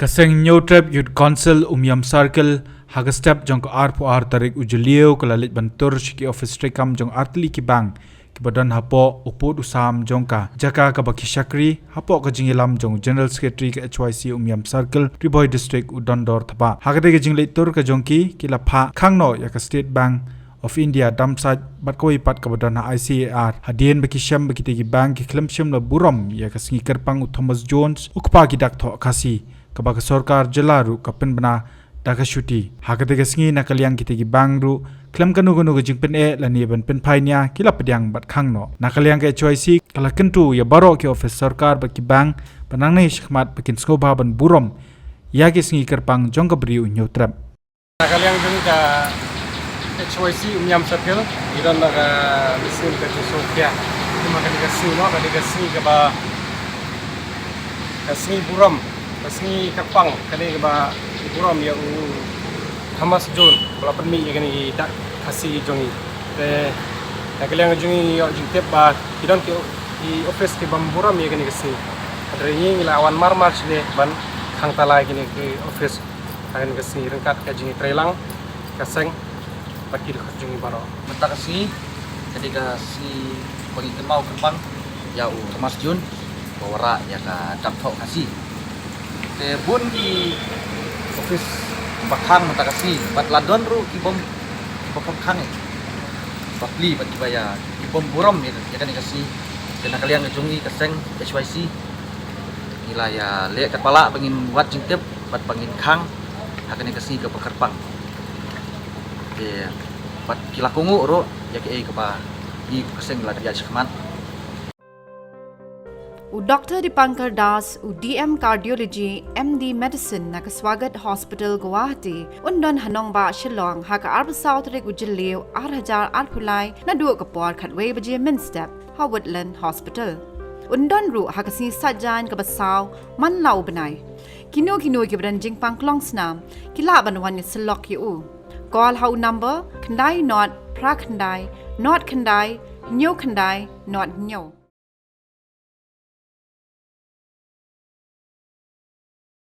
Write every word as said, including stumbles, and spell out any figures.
Ka seng Hynñiewtrep Youth Council Umiam Circle ha ka step jong ka arphew ar tarik u Jylliew ka la leit ban tur sha ki office treikam jong artylli ki bank kiba don hapoh u pud u sam jong ka jaka kaba ki shakri, hapoh ka jingïalam jong General Secretary ka H Y C Umiam Circle, Ri Bhoi District, u Dondor Thabah. Ha katei ka jingleit tur ka jong ki, ki la phah khang noh ïa ka State Bank of India Damsait bad kawei pat kaba don ha I C A R, hadien ba ki shem ba kitei ki bank ki khlem shym la burom ïa ka sngi kyrpang u Thomas Jones, u kpa ki dak thoh Khasi, kaba ka sorkar jylla ruh ka pynbna da ka shuti. Ha katei ka sngi, na ka liang kitei ki bank ruh, khlem kano kano ka jingpyneh lane ban pynphai nia, ki la pdiang bad khang noh. Na ka liang ka H Y C ka la kyntu ïa baroh ki office sorkar bad ki bank ba nangne shakhmat ba kin sngewbha ban burom ïa ki sngi kyrpang jong ka briew Hynñiewtrep. Na ka liang jong ka H Y C Umiam Circle, ngi don na ka mynsiem ka jingsngewkhia. Kumba kane ka sngi, no, kane ka sngi kaba, ka sngi burom, ka sngi kyrpang, kane kaba burom ïa u Thomas Jones, ba la pynmih ïa kine ki dak Khasi jong ngi. Te na ka liang jong ngi ïoh jingtip ba ki don ki, ki office kibym burom ïa kane ka sngi. Hynrei ngi, ngi la wan marmar shane ban khang tala ïa kine ki office ha kane ka sngi ryngkat ka jingïatreilang ka seng bad ki dkhot jong ngi baroh. Mynta ka sngi ka dei ka sngi ba ngi kynmaw kyrpang ïa u Thomas Jones ba wanrah ïa ka dak thoh Khasi. Te bun ki office ba khang mynta ka sngi, bad la don ruh kibym, kiba kham khang, eh, bapli bad kiba ïa, kibym burom ïa, ïa kane ka sngi. Te na ka liang ka jong ngi ka seng H Y C, ngi la ïaleh katba lah ba ngin wad jingtip bad ba ngin khang ha kane ka sngi kaba kyrpang. Te bad ki la kohnguh ruh ïa kaei kaba ngi kum ka seng ngi la ïaid shakhmat. U Doctor Dipankar Das, u D M Cardiology, M D Medicine na ka Swagat Hospital, Guwahati, un don ha nongbah Shillong ha ka arphew saw tarik u Jylliew ar hajar arphew lai, naduh ka por khatwei baje mynstep ha Woodland Hospital. Un don ruh ha ka sngi Saitjaiñ kaba saw man la u bnai. Kino kino kiba don jingpang klong snam ki lah ban wan ïasyllok ïa u. Call ha u number khyndai nod phra khyndai nod khyndai hynñiew khyndai nod hynñiew.